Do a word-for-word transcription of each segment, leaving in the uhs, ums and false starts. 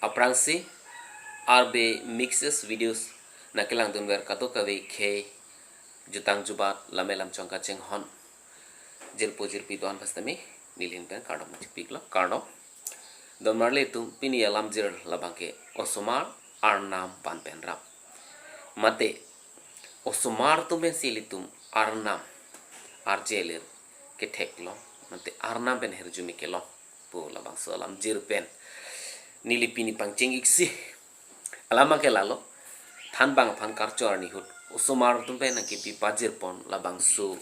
Aphrangsi R B Mixes Videos nangkelangdunver kadokave akhei, jutang jubat, lame lamchong kachinghon jirpo jirpi do-an aphan sitame neli ahin pen kardom chipiklo, kardom. Donmarli atum, pini alamjir labangke osomar arnam van pen rap. Mate osomar atum pensi ilitum arnam arje lir ketheklo, mate arnam pen hirjume kelong pu labangso alamjir pen neli pini pangcheng-iksi. Alam abangke lalo, thanbang aphan karcho arni ahut osomar atum pen nangkepi pajirpon labangso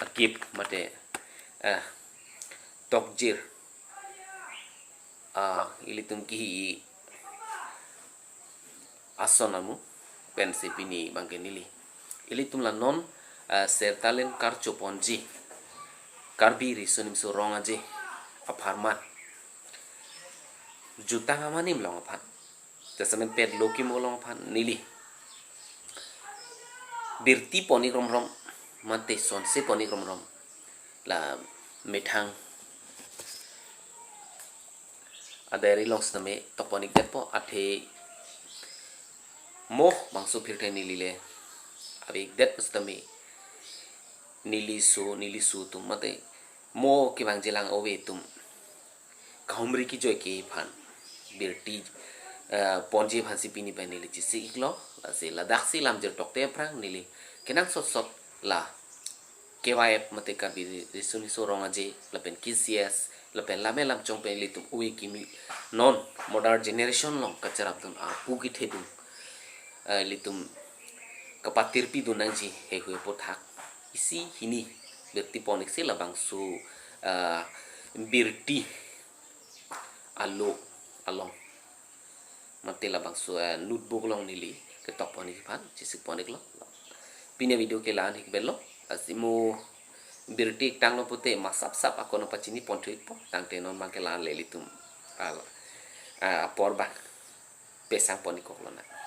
a-gift mate, eh, tokjir, ah, ilitum kihi ason amu pensi pini abangke neli, ilitum la non, eh, sertalin karchoponji Karbi Riso Nimso Rong Aje apharman, jutang amanim along aphan, testament pet lo kimo along aphan neli birti pon-ik romrom, mate sonse pon-ik romrom, la methang a-diary along sitame tokpon-ikdetpo, athe mo bangso pirthe neli le ave-ikdet sitame neli so, neli so atum mate mo kevangjilang ove atum kahumri kejoike aphan birti, eh, ponji aphansi pini pen neli chesik-iklo. Lasi ladaksi lamjir tokte aphrang neli kenangsot sot la K Y F mate Karbi Riso Nimso Rong Aje lapen K C S lapen lame lamchong pen ilitum ove kimi, non modern generation along kacherapdun, arpu kethedun, eh, ilitum kapatirpidun nangji heihui aphuthak isi hini birti pon-ik si labangso, eh, birti alo along mate labangso, eh, notebook along neli ketokpon-ik aphan chesik pon-iklo. Pini video ke la-an hikbetlo. Lasi mo birti tanglo pute masap sap akon pachini ponthu-ikpo, tangte non abangke la-an le ilitum al, ah, apor abang pesang pon-ik koklonang.